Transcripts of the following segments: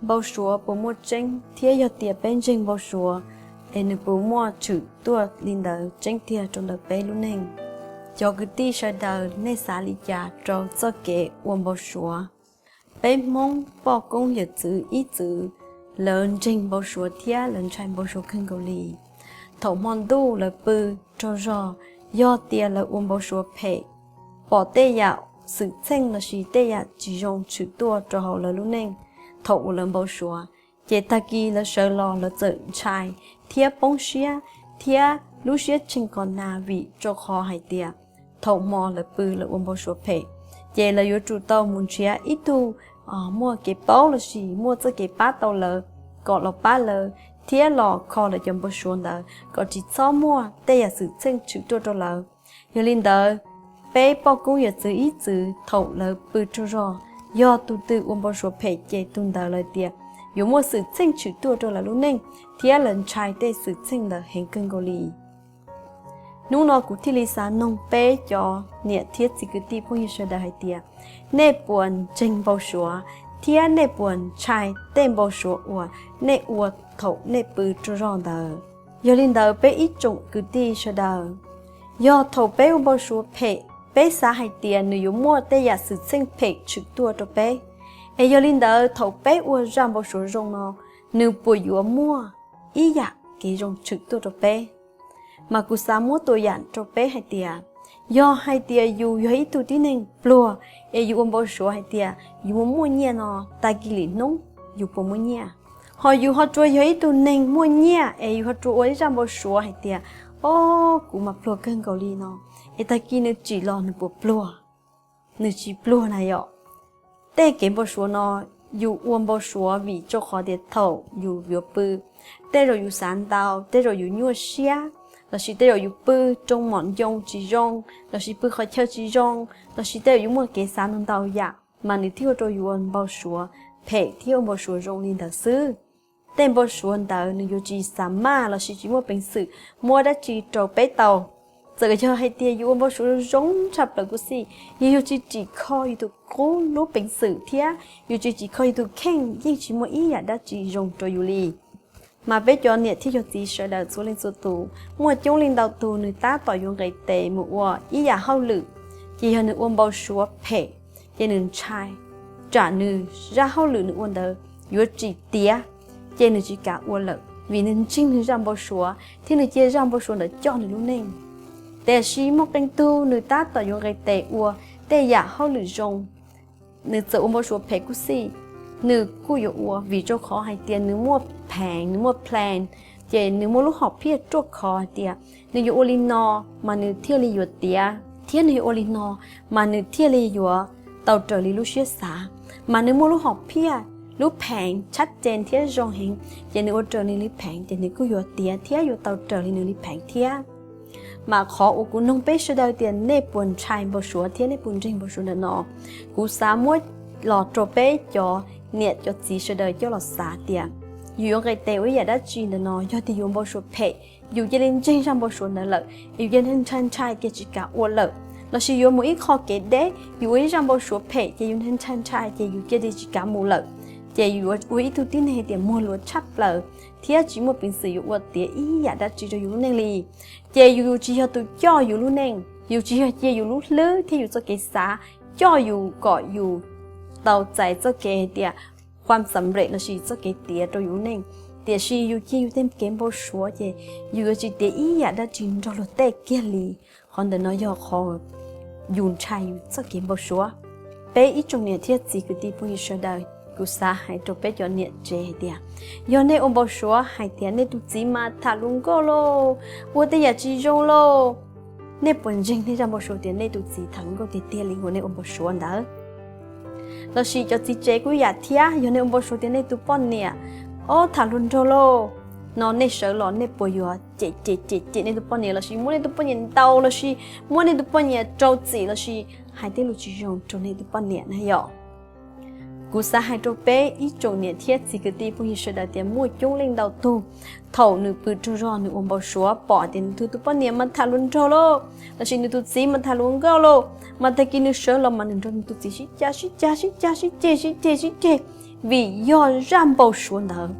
Npau suav puas muaj tseeb, thiab yog tias peb ntseeg npau suav, es nws puas muaj tshwm tuaj li ntawd tseeb tiag rau ntawm peb lub neej? Cov kwv tij sawv daws, nej xav li cas rau txoj kev ua npau suav? Peb Hmoob poj koob yawm txwv ib txwv, lawv ntseeg npau suav thiab lawv ntshai npau suav kawg nkaus li. Thaum hmo ntuj lawv pw tsaug zog, yog tias lawv ua npau suav phem, pom tej yam xwm txheej lossis tej yam tsis zoo tshwm tuaj rau hauv lawv lub neej thaum uas lawv npau suav, ces tag kis lawv sawv los lawv txawm ntshai thiab poob siab thiab lub siab tshee qos nag vim rau qhov hais tias thaum hmo lawv pw lawv ua npau suav phem, ces lawv yuav tsum tau mus nrhiav ib tug muaj kev paub lossis muaj txoj kev pab tau lawv, kom los pab lawv thiab los kho lawv cov npau suav ntawd kom tsis txhob muaj tej yam xwm txheej tshwm tuaj rau lawv. Yog li ntawd, peb poj koob yawm txwv ib txwv thaum lawv pw tsaug zog, yog tus twg ua npau suav phem ces tus ntawd lawv tias yuav muaj xwm txheej tshwm tuaj rau lawv lub neej, thiab lawv ntshai tej xwm txheej ntawd heev kawg nkaus li. Hnub no kuv thiaj li xav noog peb cov niam thiab txiv kwv tij phooj ywg sawv daws hais tias, nej puas ntseeg npau suav, thiab nej puas ntshai tej npau suav uas nej ua thaum nej pw tsaug zog ntawd? Yog li ntawd peb ib tsoom kwv tij sawv daws, yog thaum peb ua npau suav phem, peb xav hais tias nws yuav muaj tej yam xwm txheej phem tshwm tuaj rau peb, es yog li ntawd thaum peb ua zaj npau suav zoo no, nws puas yuav muaj ib yam kev zoo tshwm tuaj rau peb? Mas kuv xav muab tua yam rau peb hais tias, yog hais tias yus yog ib tug tib neeg pluag, es yus ua npau suav hais tias yus muaj muaj nyiaj no, tag kis lwm hnub yus puas muaj nyiaj? Ho yus ho rua yog ib tug neeg muaj nyiaj es yus ho rua ua ib zaj npau suav hais tias, o, kuv mas pluag kawg nkaus li no, es tag kis nws tsim los nws puas pluag? Nws tsis pluag na yom. Tej kev npau suav no, yus ua npau suav vim rau qhov tias thaum yus yuav pw, tej zaum yus xav ntau, tej zaum yus nyuaj siab, lossis tej zaum yus pw rau mom ncoo tsis zoo, lossis pw qhov chaw tsis zoo, lossis tej zaum yus muaj kev xav ntau ntau yam, mas nws thiaj ua rau yus ua npau suav phem thiab ua npau suav zoo li ntawd xwb. Tej npau suav ntawd nws yuav tsis xa maj lossis tsis muaj peev xwm muab dab tsi rau peb tau. Txawm yog hais tias yus ua npau suav zoo tshaj plaws kuj xij, yus yuav tsis tsim kho yus tus qub lub peev xwm thiab yus tsis tsim kho yus tus kheej, yeej tsis muaj ib yam dab tsi zoo rau yus li. Mas peb cov niam thiab cov txiv sawv daws txhua leej txhua tus, muaj coob leej ntau tus nws tab tom yuav nqes tes mus ua ib yam hauj lwm, ces yog nws ua npau suav phem, ces nws ntshai tsam nws zaj hauj lwm nws ua ntawd yuav tsis tiav, ces nws tsis kam ua lawm vim nws ntseeg nws zaj npau suav thiab nws cia zaj npau suav ntawd coj nws lub neej. Tiam sis muaj qee tug nws tab tom yuav nqes tes ua tej yam hauj lwm zoo, nws txawm ua npau suav phem kuj xij, nws kuj yuav ua vim rau qhov hais tias nws muaj pheev, nws muaj plan, ces nws muaj lub hom phiaj ruaj khov hais tias nws yuav ua li no mas nws thiaj li yuav tiav, thiab nws yuav ua li no mas nws thiaj li yuav tau raws li lub siab xav. Mas nws muaj lub hom phiaj, lub pheev tshab cees thiab zoo heev, ces nws ua raws li lub pheev ces nws kuj yuav tiav thiab yuav tau raws li nws lub pheev thiab. Mas qhov uas kuv noog peb sawv daws tias nej puas ntshai npau suav thiab nej puas ntseeg npau suav ntawm no, kuv xav muab los rau peb cov niam cov txiv sawv daws coj los xav tias, yus yuav nqes tes ua ib yam dab tsi ntawm no, yog tias yus npau suav phem, yus cia li ntseeg zaj npau suav ntawd lawm, yus cia li ntshai ntshai ces tsis kam ua lawm, lossis yuav mus ib qho kev deb, yus ua ib zaj npau suav phem ces yus ntshai ntshai ces yus cia li tsis kam mus lawm, ces yus yuav ua ib tug tib neeg hais tias muag luav tshaj plaws thiab tsis muaj peev xwm yuav ua tiav ib yam dab tsi rau yus lub neej li. Ces yus tsis yog tus coj yus lub neej, yus tsis yog cia yus lub hlwb thiab yus txoj kev xav coj yus kom yus tau txais txoj kev hais tias kham xam rem lossis txoj kev tiav rau yus lub neej. Tiam sis yus cia yus tej kev npau suav ces yus yuav tsis tiav ib yam dab tsi nrog luag tej kiag li. Qhov ntawm no yog qhov yus ntshai yus txoj kev npau suav. Peb ib tsoom niam thiab txiv kwv tij phooj ywg sawv daws, kuv xav hais rau peb cov niam tsev hais tias, yog nej ua npau suav hais tias nej tus txiv mas tham hluas nkauj lauj, ua tej yam tsis zoo lauj, nej puas ntseeg nej zaj npau suav tias nej tus txiv tham hluas nkauj tiag tiag li uas nej ua npau suav ntawd? Lossis cov txiv tsev kuj yam thiab, yog nej ua npau suav tias nej tus poj niam ob tham hluas nraug lauj, no nej sawv los nej puas yuav cem cem cem cem nej tus poj niam lossis muab nej tus poj niam ntaus lossis muab nej tus poj niam rau txim lossis hais tej lus tsis zoo rau nej tus poj niam na yom? Kuv xav hais rau peb ib tsoom niam thiab txiv kwv tij phooj ywg sawv daws tias muaj coob leej ntau tug, thaum nws pw rau zog nws ua npau suav pom tias nws tus poj niam mas tham hluas nraug lauj, lossis nws tus txiv mas tham hluas nkauj lauj, mas tag kis nws sawv los mas nws nrog nws tus txiv sib cav sib cav sib cav sib ceg sib ceg sib ceg, vim yog zaj npau suav ntawd.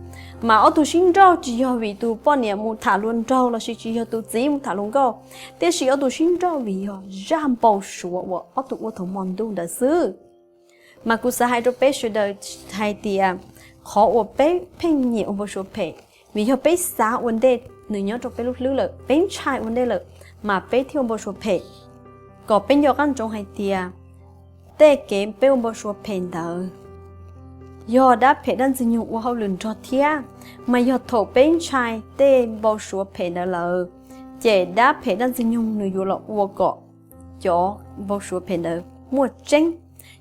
Mas ob tug sib nrauj tsis yog vim tus poj niam mus tham hluas nraug lossis tsis yog tus txiv mus tham hluas nkauj, tiam sis ob tug sib nrauj vim yog zaj npau suav uas ob tug ua thaum hmo ntuj ntawd xwb. Mas kuv xav hais rau peb sawv daws hais tias qhov uas peb pheej nyiam ua npau suav phem, vim yog peb xav ua ntej nws nyob rau peb lub hlwb lawm, peb ntshai ua ntej lawm, mas peb thiaj ua npau suav phem. Kom peb nco qab ntsoov hais tias tej kev peb ua npau suav phem ntawd yog dab phem dab ntxwg nyoog ua hauj lwm nrog thiab. Mas yog thaum peb ntshai tej npau suav phem ntawd lawm, ces dab phem dab ntxwg nyoog nws yuav los ua kom cov npau suav phem ntawd muaj tseeb.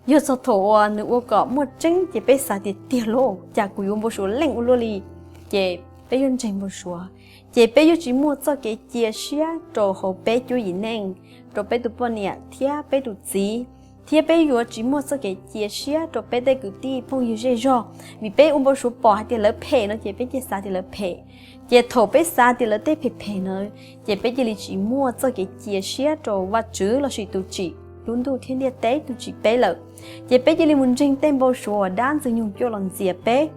Yog txog thaum uas nws ua kom muaj tseeb ces peb xav tias tiag lauj, cas kuv yuav npau suav leej ua luaj li, ces peb yuav ntseeg npau suav. Ces peb yuav tsis muaj txoj kev cia siab rau hauv peb cuab yim neej, rau peb tus poj niam thiab peb tus txiv, thiab peb yuav tsis muaj txoj kev cia siab rau peb tej kwv tij phooj ywg zej zog, vim peb ua npau suav pom hais tias lawv phem no ces peb cia xav tias lawv phem. Ces thaum peb xav tias lawv tej phem phem na, ces peb cia li tsis muaj txoj kev cia siab rau Vajtswv lossis tus tsim lub ntuj thiab ntiaj teb, tus tsim peb lawm. Ces peb cia li mus ntseeg tej npau suav uas dab ntxwg nyoog coj los ntxias peb.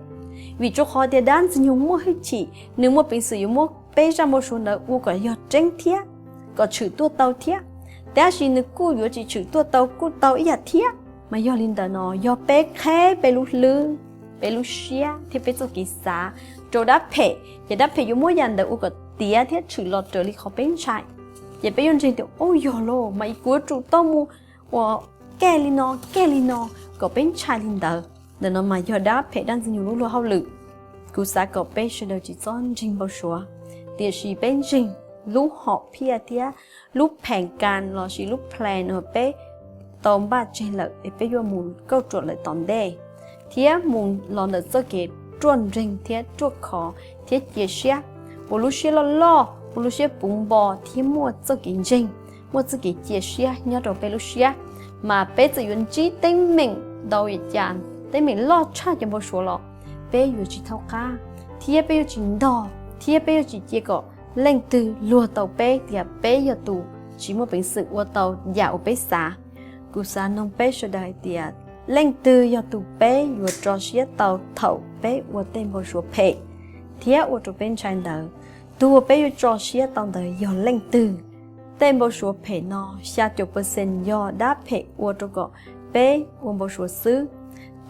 Vim rau qhov tias dab ntxwg nyoog muaj hwj chim, nws muaj peev xwm yuav muab peb zaj npau suav ntawd ua kom yog tseeb thiab, kom tshwm tuaj tau thiab. Tab sis nws kuj yuav tsis tshwm tuaj tau, kuj tau ib yam thiab. Mas yog li ntawd no, yog peb qheb peb lub hlwb, peb lub siab thiab peb txoj kev xav rau dab phem, ces dab phem yuav muab yam ntawd ua kom tiav thiab tshwm los raws li qhov peb ntshai. Ces peb yuav ntseeg tias, ub, yog lauj, mas kuv yuav tsum tau mus ua kag li no kag li no, kom peb ntshai li ntawd. Ntawm no mas yog dab phem dab ntxwg nyoog lub luag hauj lwm. Kuv xav kom peb sawv daws tsis txhob ntseeg npau suav, tiam sis peb ntseeg lub hom phiaj thiab lub pheem kas lossis lub plan uas peb tau npaj tseg lawm es peb yuav mus kauj ruam lawm tom ntej, thiab mus los ntawm txoj kev ruaj nreeg thiab ruaj khov thiab cia siab, ua lub siab loj loj, ua lub siab puv npo thiab muaj txoj kev ntseeg, muaj txoj kev cia siab nyob rau peb lub siab. Mas peb txawm yuav ntsib teeb meem ntau li cas, teeb meem loj tshaj cov npau suav los peb yuav tsis thaub qab, thiab peb yuav tsis ntog, thiab peb yuav tsis cia kom leej twg luag tau peb tias peb yog tus tsis muaj peev xwm ua tau yam uas peb xav. Kuv xav noog peb sawv daws hais tias, leej twg yog tus peb yuav tso siab tau thaum peb ua tej npau suav phem thiab ua rau peb ntshai ntawd? Tus uas peb yuav tso siab tau ntawd yog leej twg? Tej npau suav phem no, xya caum percent yog dab phem ua rau kom peb ua npau suav xwb.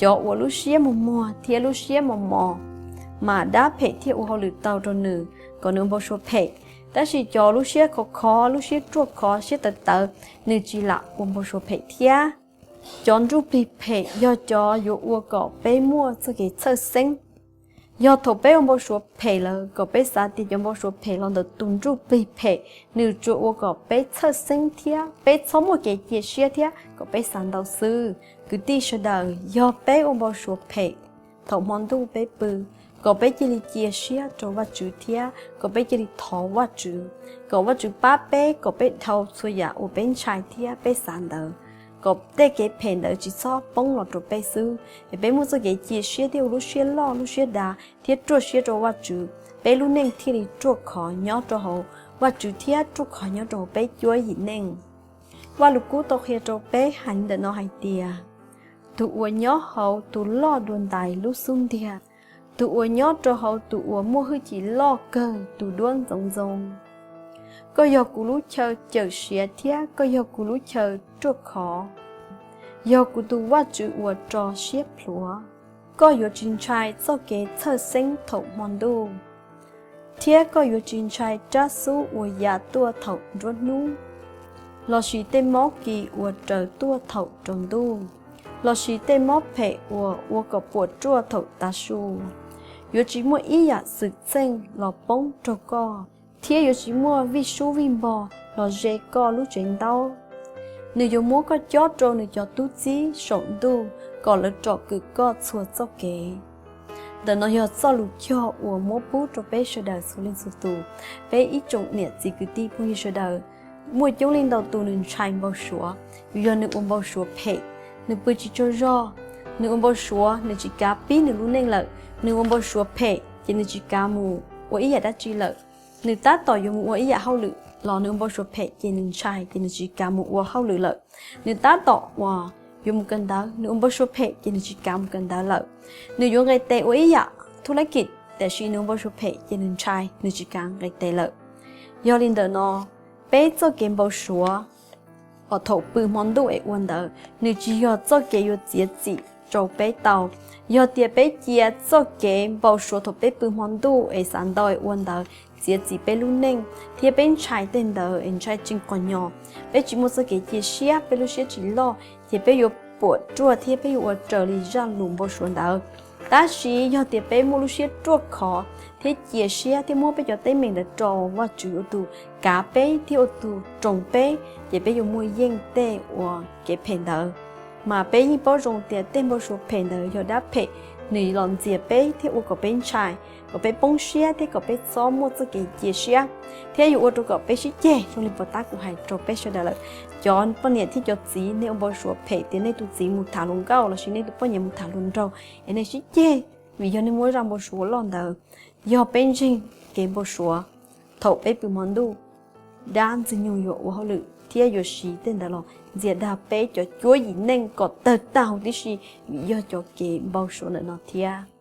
Cov uas lub siab muag muag thiab lub siab mos mos, mas dab phem thiaj ua hauj lwm tau rau nws kom nws ua npau suav phem. Tab sis cov lub siab khov khov, lub siab ruaj khov, siab tawv tawv, nws tsis lam ua npau suav phem thiab. Cov nruj plig phem yog cov yuav ua kom peb muaj txoj kev txhawj xeeb. Yog thaum peb ua npau suav phem lawm, kom peb xav tias cov npau suav phem los ntawm tus nruj plig phem, nws tsuas ua kom peb txhawj xeeb thiab peb txhob muaj kev cia siab thiab kom peb xav ntau xwb. Kwv tij sawv daws, yog peb ua npau suav phem thaum hmo ntuj peb pw, kom peb cia li cia siab rau Vajtswv thiab kom peb cia li thov Vajtswv, kom Vajtswv pab peb kom peb dhau txhua yam uas peb ntshai thiab peb xav ntawd, kom tej kev phem ntawd tsis txhob poob los rau peb xwb. Es peb muaj txoj kev cia siab thiab ua lub siab loj lub siab dav thiab ruaj siab rau Vajtswv, peb lub neej thiaj li ruaj khov nyob rau hauv Vajtswv thiab ruaj khov nyob rau hauv peb cuab yim neej. Vaj Lug Kub tau qhia rau peb hais ntawm no hais tias, tus uas nyob hauv tus loj dua ntais lub xub ntiag, tus uas nyob rau hauv tus uas muaj hwj chim loj kawg tus duab ntxoov ntxoo. Koj yog kuv lub chaw cawm siav thiab koj yog kuv lub chaw ruaj khov, yog kuv tus Vajtswv uas rau siab plhuav. Koj yuav tsis ntshai txoj kev txhawj xeeb thaum hmo ntuj, thiab koj yuav tsis ntshai rab xub uas ya tuaj thaum nruab hnub, lossis tej mob kis uas raws tuaj thaum rau ntuj, lossis tej mob phem uas ua kom puas ruaj thaum tav su. Yuav tsis muaj ib yam xwm txheej los poob raug koj, thiab yuav tsis muaj vij sub vij npog los ze koj lub tsev ntaub. Nws yuav muab koj cob rau nws cov tub txib saum ntuj kom lawv rom kwm koj txhua txoj kev. Ntawm no yog txoj lus cog uas muab pub rau peb sawv daws txhua leej txhua tus. Peb ib tsoom niam txiv kwv tij phooj ywg sawv daws, muaj coob leej ntau tus nws ntshai npau suav, yog nws ua npau suav phem, nws pw tsis tsaug zog, nws ua npau suav nws tsis kav pib nws lub neej lawm, nws ua npau suav phem ces nws tsis kav mus ua ib yam dab tsi lawm. Nws tab tom yuav mus ua ib yam hauj lwm los nws ua npau suav phem ces nws ntshai ces nws tsis kav mus ua hauj lwm lawm. Nws tab tom uas yuav mus kawm ntawv, nws ua npau suav phem ces nws tsis kav mus kawm ntawv lawm. Nws yuav nqis tes ua ib yam thub lab kis, tiam sis nws ua npau suav phem ces nws ntshai, nws tsis kav nqis tes lawm. Yog li ntawm no, peb txoj kev npau suav uas thaum pw hmo ntuj es ua ntawd, nws tsis yog txoj kev yuav txiav txim rau peb tau. Yog tias peb cia txoj kev npau suav thaum peb pw hmo ntuj es xav ntau es ua ntawd txiav txim peb lub neej thiab peb ntshai tej ntawd es ntshai tsis qhov nyos, peb tsis muaj txoj kev cia siab, peb lub siab tsis loj, ces peb yuav puas ruaj thiab peb yuav ua raws li zaj lus npau suav ntawd. Tab sis yog tias peb muaj lub siab ruaj khov thiab cia siab thiab muab peb cov teeb meem ntawd rau Vajtswv ua tus kav peb thiab ua tus roos peb, ces peb yuav muaj yeej tej uas kev phem ntawd. Mas peb yeej paub zoo tias tej npau suav phem ntawd yog dab phem, nws los ntxias peb thiab ua kom peb ntshai, kom peb poob siab thiab kom peb txhob muaj txoj kev cia siab, thiab yuav ua rau kom peb sib ceg zoo li puas tab kuv hais rau peb sawv daws lawm. Cov poj niam thiab cov txiv, nej ua npau suav phem tias nej tus txiv mus tham hluas nkauj lossis nej tus poj niam mus tham hluas nraug es nej sib ceg, vim yog nej muab zaj npau suav loj ntawd. Yog peb ntseeg kev npau suav thaum peb pw hmo ntuj, dab Ntxwg Nyoog yuav ua hauj lwm thiab yuav siv tej ntawd los ntxias dag peb cov cuab yim neej kom tawg tag huv tib si, vim yog cov kev npau suav ntawm no thiab.